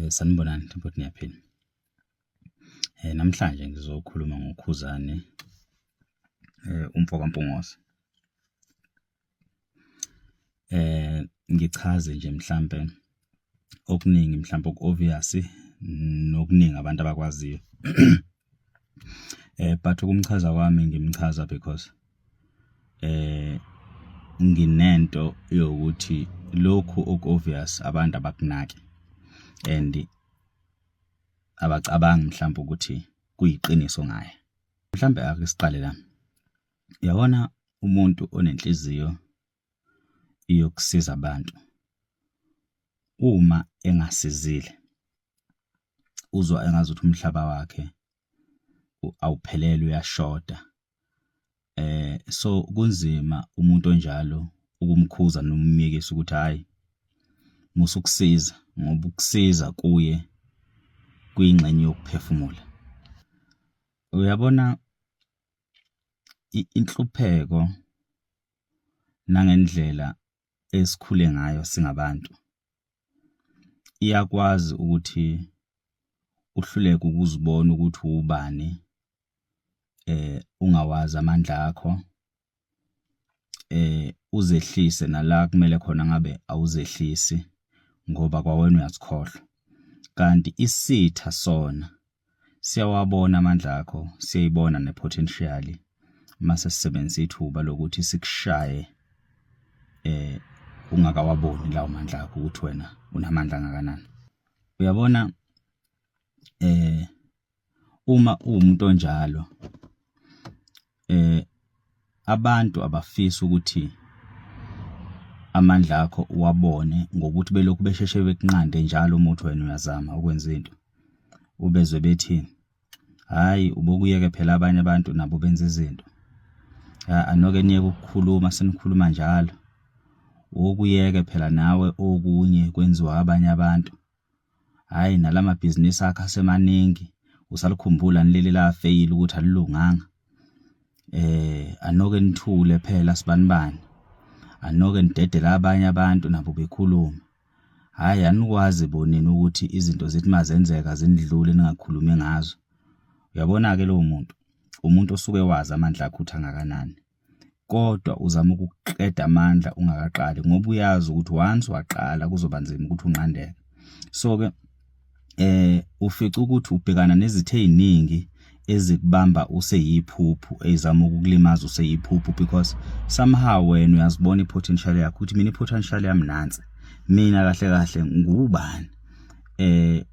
Sanibonani, themba ukuthi niyaphila. Namhlanje ngizokhuluma ngoKhuzani, umfo kaMpungose. Ngichaze nje mhlampe okuningi mhlampe oku-obvious nokuningi abantu abakwaziyo. But ukumchaza kwami ngimchaza because nginento yokuthi lokhu oku-obvious abantu abakunaki and abacabangi mhlampe ukuthi kuyiqiniso ngaye. Mhlampe ake siqale la, uyabona umuntu onenhliziyo yokusiza abantu, uma engasizile uzwa engazuthi umhlaba wakhe awuphelele uyashoda. So kunzima umuntu onjalo ukumkhuza noma umyekise ukuthi hhayi musa ukusiza ngoba ukusiza kuye kuyingxenye yokuphefumula. Uyabona inhlupheko nangendlela esikhule ngayo singabantu iyakwazi ukuthi uhluleke ukuzibona ukuthi uwubani, ungawazi amandla akho, uzehlise nala kumele khona ngabe awuzehlisi ngoba kwawena uyazikhohlwa. Kanti isitha sona siyawabona amandla akho, siyayibona ne-potential mase sisebenzisa ithuba lokuthi sikushaye ungakawaboni lawo mandla akho ukuthi wena unamandla angakanani. Uyabona uma uwumuntu onjalo abantu abafisi ukuthi amandla akho uwabone ngokuthi belokhu besheshe bekunqande njalo uma uthi wena uyazama ukwenza into, ubezwe bethi hhayi ubokuyeke phela abanye abantu nabo benza izinto, anoke niyeke ukukhuluma senikhuluma njalo, wokuyeke phela nawe okunye kwenziwa abanye abantu. Hhayi nalamabhizinisi akho asemaningi usalikhumbula leli lafeyila ukuthi alilunganga. Anoke nithule phela sibanibani, anoke nidedele abanye abantu nabo bekhulume. Hhayi anikwazi bo nina ukuthi izinto zithi mazenzeka zinidlule ningakhulumi ngazo. Uyabona-ke lowo muntu, umuntu osuke ewazi amandla akhe ukuthi angakanani. Kodwa uzama ukukuqeda amandla ungakaqali ngoba uyazi ukuthi once waqala kuzoba nzima ukuthi unqandeke. So-ke ufica ukuthi ubhekana nezitha ey'ningi ezikubamba useyiphuphu, ey'zama ukukulimaza useyiphuphu because somehow wena uyazibona i-potential yakho ukuthi mina i-potential yami nansi, mina kahle kahle ngubani.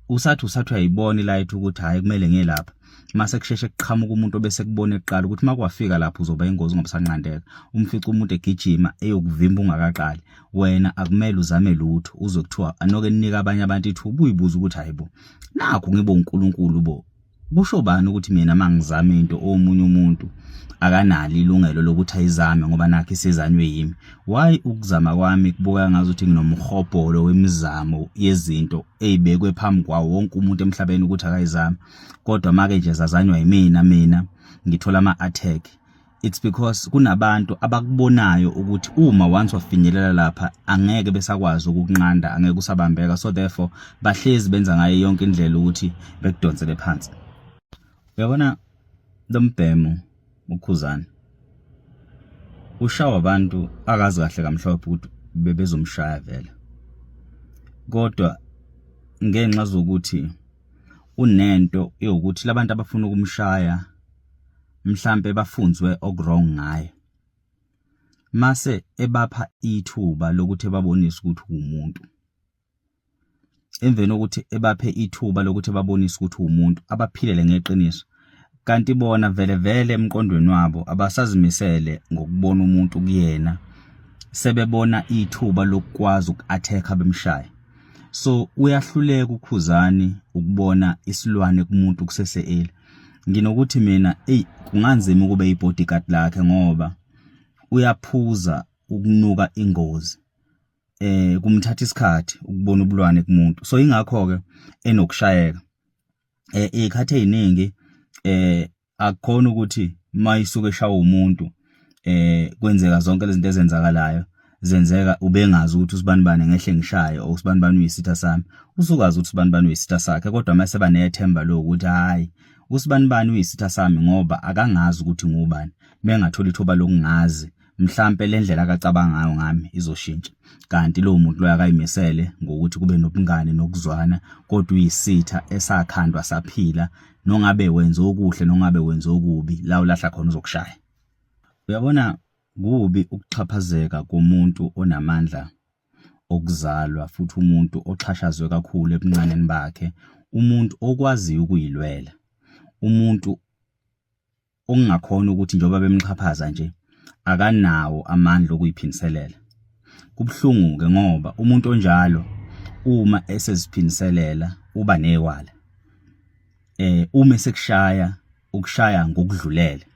Usathi usathi uyayibona i-light ukuthi hhayi kumele ngiye lapha. Mase kusheshe kuqhamuka umuntu obese kubona ekuqala ukuthi uma kwafika lapho uzoba ingozi ungabe usanqandeka. Umfice umuntu egijima eyokuvimba ungakaqali, wena akumele uzame lutho, uzwe kuthiwa anoke ninike abanye abantu ithuba, uyibuze ukuthi hayi bo, nakhu ngibe uNkulunkulu bo, kusho bani ukuthi mina uma ngizama into omunye umuntu akanalo ilungelo lokuthi ayizame ngoba nakho isizanywe yimi. Why ukuzama kwami kubukeka ngazuthi nginomhobholo wemizamo yezinto ey'bekwe phambi kwawo wonke umuntu emhlabeni ukuthi akayizame. Kodwa make nje zazanywa yimina, mina ngithola ama-attack. It's because kunabantu abakubonayo ukuthi uma once wafinyelela lapha angeke besakwazi ukukunqanda, angeke usabambeka, so therefore bahlezi benza ngayo yonke indlela ukuthi bekudonsele phansi. Uyabona lo mbhemu uKhuzani ushawa abantu akazi kahle kamhlophe ukuthi bebezomshaya vele, kodwa ngenxa zokuthi unento yokuthi labantu abafuna ukumshaya mhlampe bafunzwe oku-wrong ngaye, mase ebapha ithuba lokuthi ebabonise ukuthi uwumuntu. Emveni kokuthi ebaphe ithuba lokuthi ebabonise ukuthi uwumuntu, abaphilele ngeqiniso, kanti bona vele vele emqondweni wabo abasazimisele ngokubona umuntu kuyena, sebebona ithuba lokukwazi uku-attack-a bemshaye. So uyahluleka uKhuzani ukubona isilwane kumuntu kusese early. Nginokuthi mina eyi kunganzima ukube i-bodyguard lakhe ngoba uyaphuza ukunuka ingozi. Kumthatha isikhathi ukubona ubulwane kumuntu. So ingakho ke enokushayeka. Izikhathi eziningi akukhona ukuthi mayisuke eshawa umuntu kwenzeka zonke lezi zinto ezenzakalayo. zenzeka ubengazi ukuthi usibanibani ngehle ngishaye or usibanibani uyisitha sami. Usukazi ukuthi usibanibani uyisitha sakhe kodwa mase banethemba lokuthi hayi usibanibani uyisitha sami ngoba akangazi ukuthi ngubani. Mengathola ithuba lokungazi mhlampe le ndlela akacabanga ngayo ngami izoshintsha. Kanti lowo muntu loyo akayimisele ngokuthi kube nobungani nokuzwana kodwa uyisitha esakhandwa saphila nongabe wenza okuhle nongabe wenza okubi la ulahla khona uzokushaya. Uyabona kubi ukuxhaphazeka komuntu onamandla okuzalwa futhi umuntu oxhashazwe kakhulu ebuncaneni bakhe, umuntu okwaziyo ukuyilwela, umuntu okungakhona ukuthi njengoba bemxhaphaza nje akanawo amandla okuyiphindiselela. Kubuhlungu-ke ngoba umuntu onjalo uma eseziphindiselela uba newala. Uma esekushaya ukushaya ngokudlulele.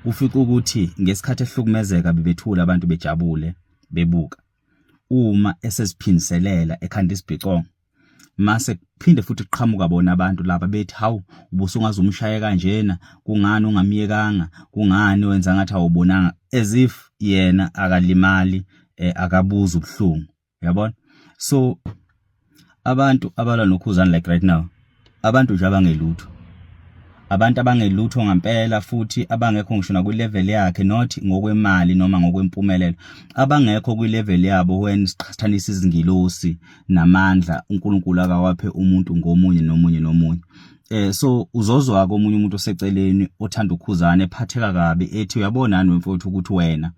Ufice ukuthi ngesikhathi ehlukumezeka bebethula abantu bejabule bebuka. Uma eseziphindiselela ekhanda isibhicongo mase kuphinde futhi kuqhamuka bona abantu laba bethi hawu ubusungaze umshaye kanjena kungani ungamyekanga kungani wenza ngathi awubonanga as if yena akalimali eh, akabuza ubuhlungu uyabona so abantu abalwa nokhuzani like right now abantu nje abangelutho abantu abangelutho ngampela futhi abangekho ngisho nakwi-level yakhe not ngokwemali noma ngokwempumelelo abangekho kwi-level yabo when siqhathanisa izingilosi namandla uNkulunkulu akawaphe umuntu ngomunye nomunye nomunye so uzozwa komunye umuntu oseceleni othanda ukhuzane ephatheka kabi ethi uyabona nani wemfowethu ukuthi wena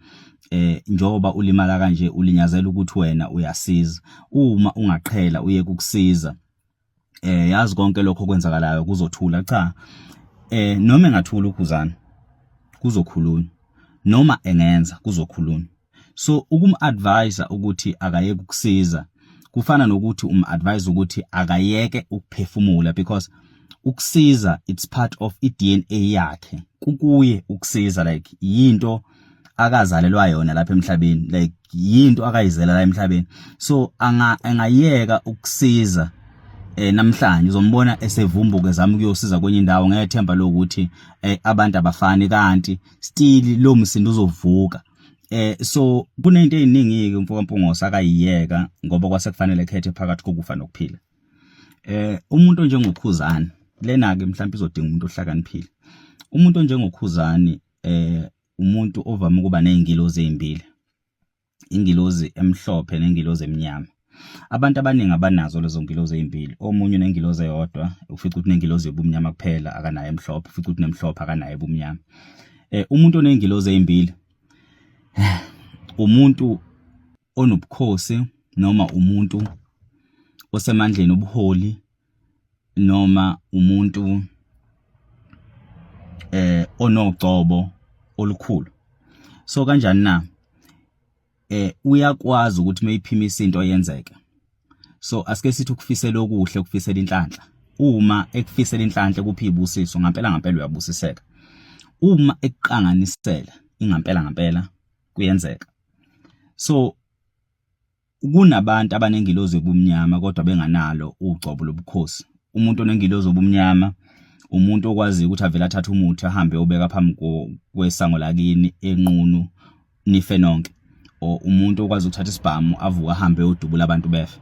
njengoba ulimala kanje ulinyazela ukuthi wena uyasiza uma ungaqhela uye kukusiza yazi konke lokho okwenzakalayo kuzothula cha noma engathula ukhuzana kuzokhulunywa noma engenza kuzokhulunywa so ukum-advise ukuthi akayeke ukusiza kufana nokuthi um-advise ukuthi akayeke ukuphefumula because ukusiza it's part of i-DNA yakhe kukuye ukusiza like yinto akazalelwa yona lapha emhlabeni like yinto akayizela la emhlabeni so anga engayeka ukusiza namhlanje uzombona esevumbuka ezama ukuyosiza kwenye indawo ngethemba lokuthi abantu abafani kanti still lo msindo uzovuka so kunento eziningi ke umfoka Mpungose akayiyeka ngoba kwase kufanele ekhethe phakathi kokufa nokuphila umuntu onjengokhuzani lena ke mhlawumbe izodinga umuntu ohlakaniphile umuntu onjengokhuzani umuntu ovame ukuba nezingilozi ezimbili ingilozi emhlophe nengilozi emnyama abantu abaningi abanazo lezo ngilozi ezimbili omunye unengilozi eyodwa ufica ukuthi nengilozi yobumnyama kuphela akanayo emhlophe ufica ukuthi nemhlophe akanayo ebumnyama umuntu onengilozi ezimbili umuntu onobukhosi noma umuntu osemandleni obuholi noma umuntu onogcobo olukhulu so kanjani na uyakwazi ukuthi meyiphimisa into yenzeke so asike sithi ukufisela okuhle ukufisela inhlanhla uma ekufisela inhlanhla kuphi ibusiso ngampela ngampela uyabusiseka uma ekuqanganisela ingampela ngampela kuyenzeka so Kunabantu abanengilozi yobumnyama kodwa benganalo ugcobo lobukhosi. Umuntu onengilozi yobumnyama umuntu okwaziyo ukuthi avele athathe umuthi ahambe eyobeka phambi kwesango lakini enqunu nife nonke or umuntu okwazi ukuthatha isibhamu avuke ahambe eyodubula abantu befe.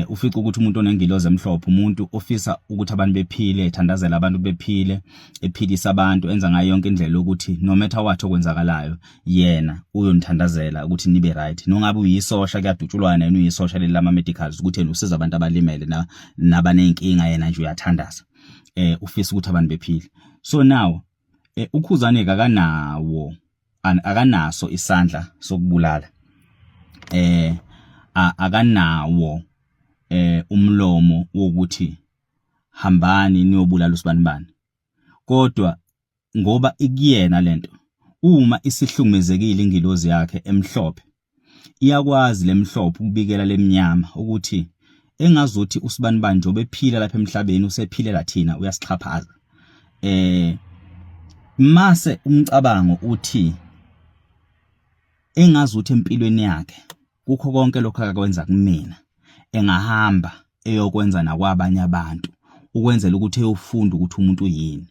Ufica ukuthi umuntu onengilozi emhlophe umuntu ofisa ukuthi abantu bephile ethandazela abantu bephile ephilisa abantu enza ngayo yonke indlela ukuthi no matter what okwenzakalayo yena uyonithandazela ukuthi nibe right nongabe uyisosha kuyadutshulwana yena uyisosha leli lama medicals ukuthi yena usiza abantu abalimele na nabanenkinga yena nje uyathandaza ufisa ukuthi abantu bephile so now ukhuzane akanawo akanaso isandla sokubulala akanawo umlomo wokuthi hambani niyobulala usibanibani kodwa ngoba ikuyena lento uma isihlukumezekile ingilozi yakhe emhlophe iyakwazi lemhlophe ukubikela lemnyama ukuthi engazuthi usibanibani njengoba ephila lapha emhlabeni usephilela thina uyasixhaphaza mase umcabango uthi engazuthi empilweni yakhe kukho konke lokho akakwenza kumina engahamba eyokwenza nakwabanye abantu ukwenzela ukuthi eyofunda ukuthi umuntu uyini.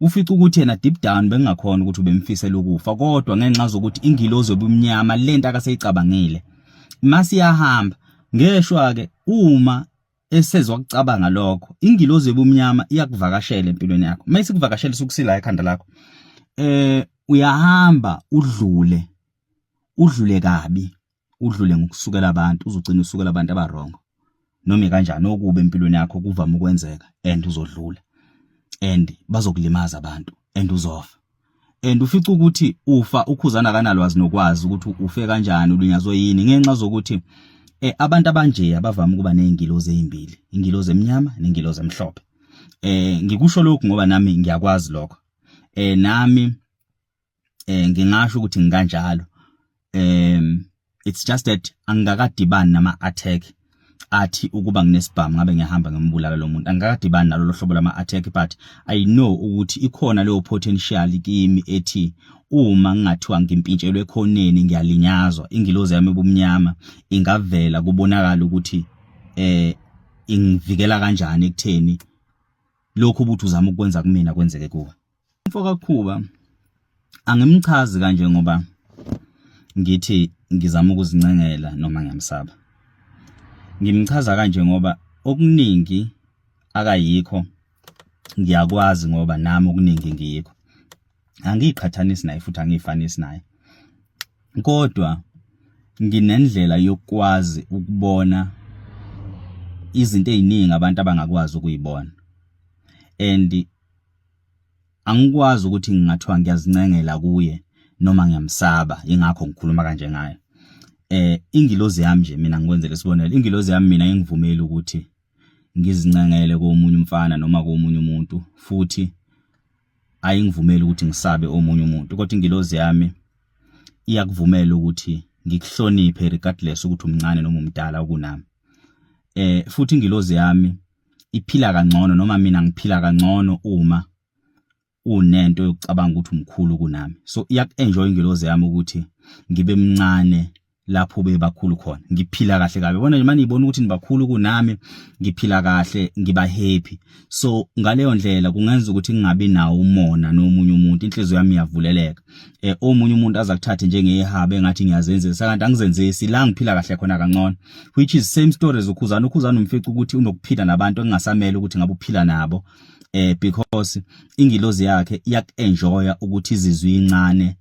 Ufica ukuthi yena deep down bengingakhona ukuthi ubemfisela ukufa, kodwa ngenxa zokuthi ingilozi yobumnyama lento akaseyicabangile masiyahamba. Ngeshwa ke uma esezwa kucabanga lokho, ingilozi yobumnyama iyakuvakashela empilweni yakho. Uma isikuvakashela isukusila ekhanda lakho, uyahamba udlule, udlule kabi, udlule ngokusukela abantu, uzogcina usukela abantu abarongo noma kanjani. Okubi empilweni yakho kuvama ukwenzeka and uzodlula and bazokulimaza abantu and uzofa, and ufica ukuthi ufa uKhuzana kanalwazi nokwazi ukuthi ufe kanjani, ulinyazwe yini, ngenxa zokuthi abantu abanje abavama ukuba nezingilozi ezimbili, ingilozi emnyama nengilozi emhlophe. Ngikusho lokhu ngoba nami ngiyakwazi lokho. Nami ngingasho ukuthi ngikanjalo. It's just that angikakadibani nama attack athi ukuba nginesibhamu ngabe ngiyahamba ngimbulala lo muntu. Angikakadibani nalo hlobo lama attack, but I know ukuthi ikhona leyo potential kimi ethi uma ngingathiwa ngimpintshelwe ekhoneni ngiyalinyazwa, ingilozi yami ebumnyama ingavela kubonakala ukuthi ingivikela kanjani ekutheni lokhu ubuthi uzama ukwenza kumina kwenzeke kuwe. Mfoka Khuba angimchazi kanje ngoba ngithi ngizama ukuzincengela noma ngiyamsaba. Ngimchaza kanje ngoba okuningi akayikho ngiyakwazi, ngoba nami okuningi ngiyikho. Angiyiqhathanisi naye futhi angiyifanisi naye, kodwa nginendlela yokwazi ukubona izinto eziningi abantu abangakwazi ukuyibona, and angikwazi ukuthi ngingathiwa ngiyazincengela kuye noma ngiyamsaba, ingakho ngikhuluma kanje ngayo. Ingilozi yami nje, mina ngikwenzele isibonelo, ingilozi yami mina ingivumeli ukuthi ngizincengele komunye umfana noma komunye umuntu, futhi ayingivumeli ukuthi ngisabe omunye umuntu, kodwa ingilozi yami iyakuvumela ukuthi ngikuhloniphe regardless ukuthi umncane noma umdala kunami. Futhi ingilozi yami iphila kangcono, noma mina ngiphila kangcono uma unento yokucabanga ukuthi umkhulu kunami. So iyaku-enjoy ingilozi yami ukuthi ngibe mncane lapho bebakhulu khona, ngiphila kahle kabi. Yabona nje manje ngibona ukuthi nibakhulu kunami, ngiphila kahle, ngiba happy. So ngaleyo ndlela kungenza ukuthi ngingabi nawo umona nomunye umuntu, inhliziyo yami iyavuleleka. Omunye umuntu aza kuthathe njengehaba engathi ngiyazenzisa, kanti angizenzisi, la ngiphila kahle khona kangcono, which is same stories uKhuzana. UKhuzana umfica ukuthi unokuphila nabantu engingasamele ukuthi ngabe uphila nabo, because ingilozi yakhe iyaku-enjoya ukuthi izizwe incane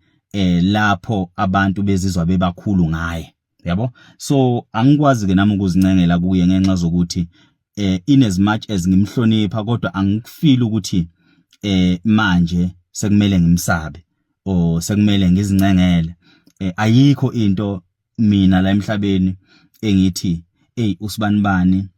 lapho abantu bezizwa bebakhulu ngaye, yabo. So angikwazi ke nami ukuzincengela kuye ngenxa zokuthi in as much as ngimhlonipha, kodwa angikufeel ukuthi manje sekumele ngimsabe or sekumele ngizincengele. Ayikho into mina la emhlabeni engithi, hey, usibanibani,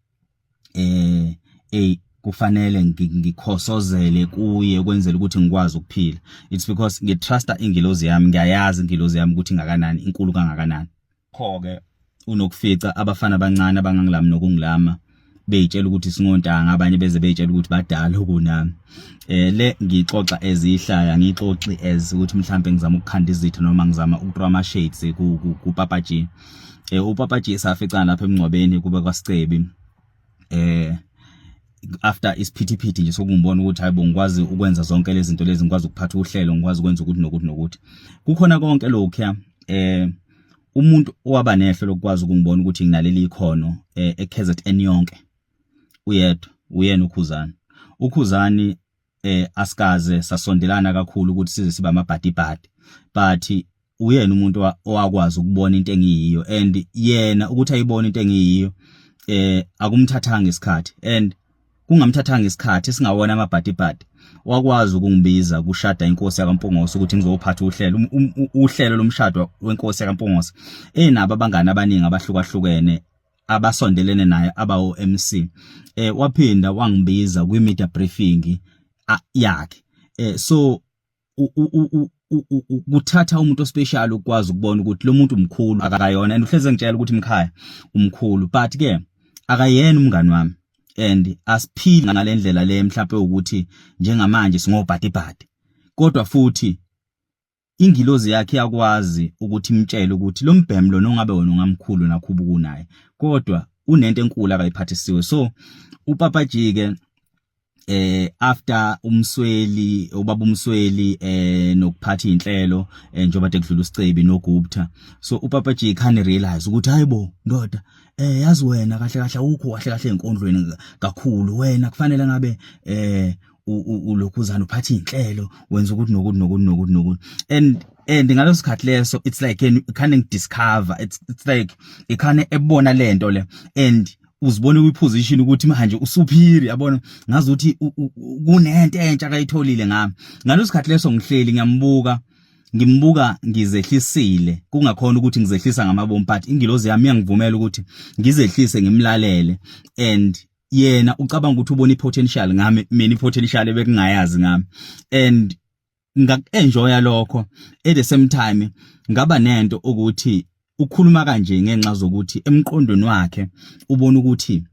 hey, kufanele ngikhosozele kuye ukwenzela ukuthi ngikwazi ukuphila. It's because ngitrusta ingilozi yami, ngiyayazi ingilozi yami ukuthi ingakanani, inkulu kangakanani. Kho ke unokufica abafana abancane abangangilami nokungilama beyitshela ukuthi singontanga, abanye beze beyitshela ukuthi badala kunami. Le ngixoxa ezihlaya, ngixoxi as ukuthi mhlambe ngizama ukukhanda izitha noma ngizama ukuthrow ama shades ku Papa G. UPapa G saficana lapha emngcwabeni kube kwaSicebi, after isiphithiphithi nje sokungibona ukuthi hayibo, ngikwazi ukwenza zonke lezi zinto lezi, ngikwazi ukuphatha uhlelo, ngikwazi ukwenza ukuthi nokuthi nokuthi, kukhona konke lokhuya. Umuntu owaba nehlo lokwazi ukungibona ukuthi nginaleli ikhono eKZN yonke uyedwa, uyena uKhuzani. UKhuzani asikaze sasondelana kakhulu ukuthi size sibe amabhadi bhadi, but uyena umuntu owakwazi ukubona into engiyiyo, and yena ukuthi ayibone into engiyiyo akumthathanga isikhathi, and kungamthathanga isikhathi singawona amabhadi bhadi, wakwazi ukungibiza kushada inkosi yakaMpungose ukuthi ngizophatha uhlelo, uhlelo lomshado wenkosi yakaMpungose, enabo abangani abaningi abahlukahlukene abasondelene naye abawo MC. Waphinda wangibiza kwi media briefing yakhe. So kuthatha umuntu ospecial ukwazi ukubona ukuthi lo muntu mkhulu akayona, and uhleze ngitshela ukuthi mkhaya umkhulu, but ke akayena umngani wami and asiphili ngalendlela le mhlawumbe ukuthi njengamanje singobhadi bhadi, kodwa futhi ingilozi yakhe iyakwazi ukuthi imtshele ukuthi lo mbhemu lona ongabe wena ungamkhulu nakhuba kunaye, kodwa unento enkulu akayiphathisiwe. So uPapa G ke After uMsweli, ubaba uMsweli, nokuphatha inhlelo, njengoba kade kudlula uSicebi noGupta, so uPapa G can realize ukuthi, hayibo ndoda, yazi wena kahle kahle awukho kahle kahle enkondlweni kakhulu. Wena kufanele ngabe ulokhuzana uphatha inhlelo, wenza ukuthi nokuthi nokuthi nokuthi nokuthi. And ngaleso sikhathi leso, it's like can discover, it's like ikhane ebona lento le and uzibone kwi-position ukuthi manje usuperior, yabona, ngazi ukuthi kunento entsha akayitholile ngami. Ngaleso sikhathi leso ngihleli ngiyambuka, ngimbuka ngizehlisile, kungakhona ukuthi ngizehlisa ngamabomu, but ingilozi yami iyangivumela ukuthi ngizehlise, ngimlalele. And yena ucabanga ukuthi ubona i-potential ngami, mina i-potential ebekungayazi ngami, and ngaku-enjoya lokho. At the same time ngaba nento ukuthi ukhuluma kanje ngenxa zokuthi emqondweni wakhe ubona ukuthi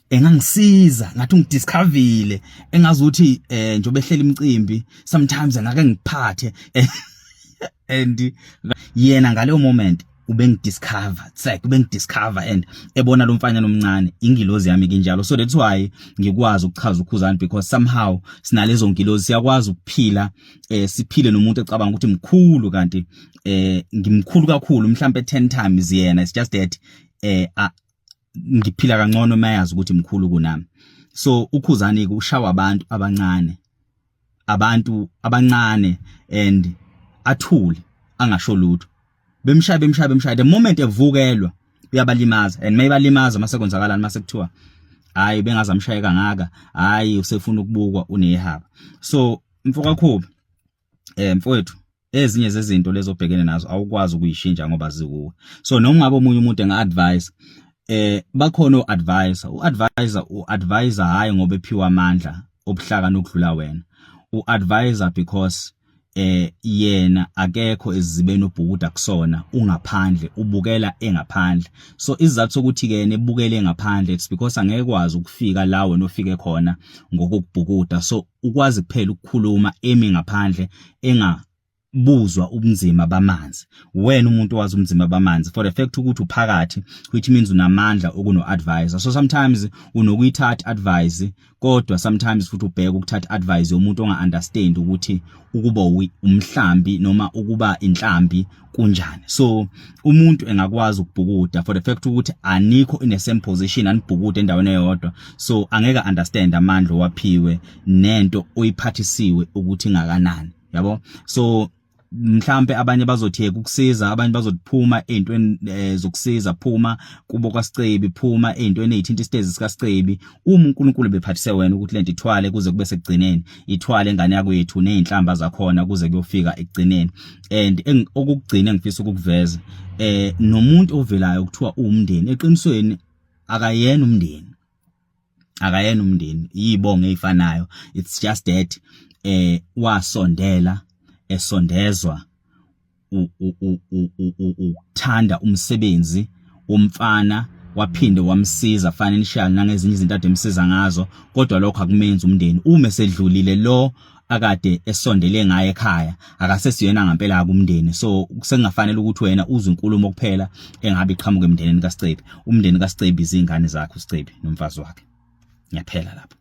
engangisiza, ngathi ungidiscoverile, engazuthi njobe ehlela imicimbi sometimes engake ngiphathe. And yena ngaleyo moment ubengidiscover, it's like ubengidiscover and ebona lo mfanyana omncane, ingilozi yami kinjalo. So that's why ngikwazi ukuchaza uKhuzani, because somehow sinalezo ngilozi, siyakwazi ukuphila, siphile nomuntu ecabanga ukuthi mkhulu, kanti ngimkhulu kakhulu, mhlambe 10 times yena. It's just that ngiphila kangcono mayazi ukuthi mkhulu kunami. So uKhuzani ke ushawa abantu abancane, abantu abancane, and athule angasho lutho, bemshaya, bemshaya, bemshaya. The moment evukelwa uyabalimaza, and mayibalimaza mase kwenzakalani? Mase kuthiwa hayi, bengazamshaya kangaka, hayi, usefuna ukubukwa, unehaba. So mfokaKhuba, mfowethu, ezinye zezinto lezo obhekene nazo awukwazi ukuyishintsha ngoba zikuwe. So noma ngabe omunye umuntu enga-advise, bakhona o-advisor, u-advisor u-advisor hayi ngoba ephiwa amandla obuhlakani okudlula wena, u-advisor because yena akekho ezibeni obhukuda kusona, ungaphandle, ubukela engaphandle. So isizathu sokuthi ke yena ebukele ngaphandle, it's because angeke kwazi ukufika la wena ofike khona ngokubhukuda. So ukwazi kuphela ukukhuluma emi ngaphandle, enga buzwa ubunzima bamanzi. Wena umuntu owazi ubunzima bamanzi, for the fact ukuthi uphakathi, which means unamandla okuno advisor. So sometimes unokuyithatha advice, kodwa sometimes futhi ubheka ukuthatha advice yomuntu onga understand ukuthi ukuba umhlambi noma ukuba inhlambi kunjani. So umuntu engakwazi ukubhukuda, for the fact ukuthi anikho in the same position, anibhukude endaweni eyodwa, so angeke understand amandla owaphiwe nento oyiphathisiwe ukuthi ingakanani, yabo. So mhlambe abanye bazothi ukusiza, abanye bazothi ezintweni zokusiza, phuma kubo kwaSicebi, phuma ezintweni ezithinta isitezi sikaSicebi. Uma uNkulunkulu bephathise wena ukuthi lento ithwale kuze kube sekugcineni, ithwale ingane yakwethu nezinhlamba zakhona kuze kuyofika ekugcineni. And okugcina engifisa ukukuveza, nomuntu ovelayo kuthiwa uwumndeni, eqinisweni akayena umndeni, akayena umndeni, yibongo ezifanayo. It's just that wasondela, esondezwa ukuthanda umsebenzi womfana, waphinde wamsiza financial nangezinye izinto ade emsiza ngazo, kodwa lokho akumenzi umndeni. Uma esedlulile lo akade esondele ngaye ekhaya, akasesiyena ngempela kumndeni. So kusengafanele ukuthi wena uzwe inkulumo kuphela engabe iqhamuka emndenini kaSicebi. Umndeni kaSicebi izingane zakhe uSicebi nomfazi wakhe. Ngiyaphela lapho.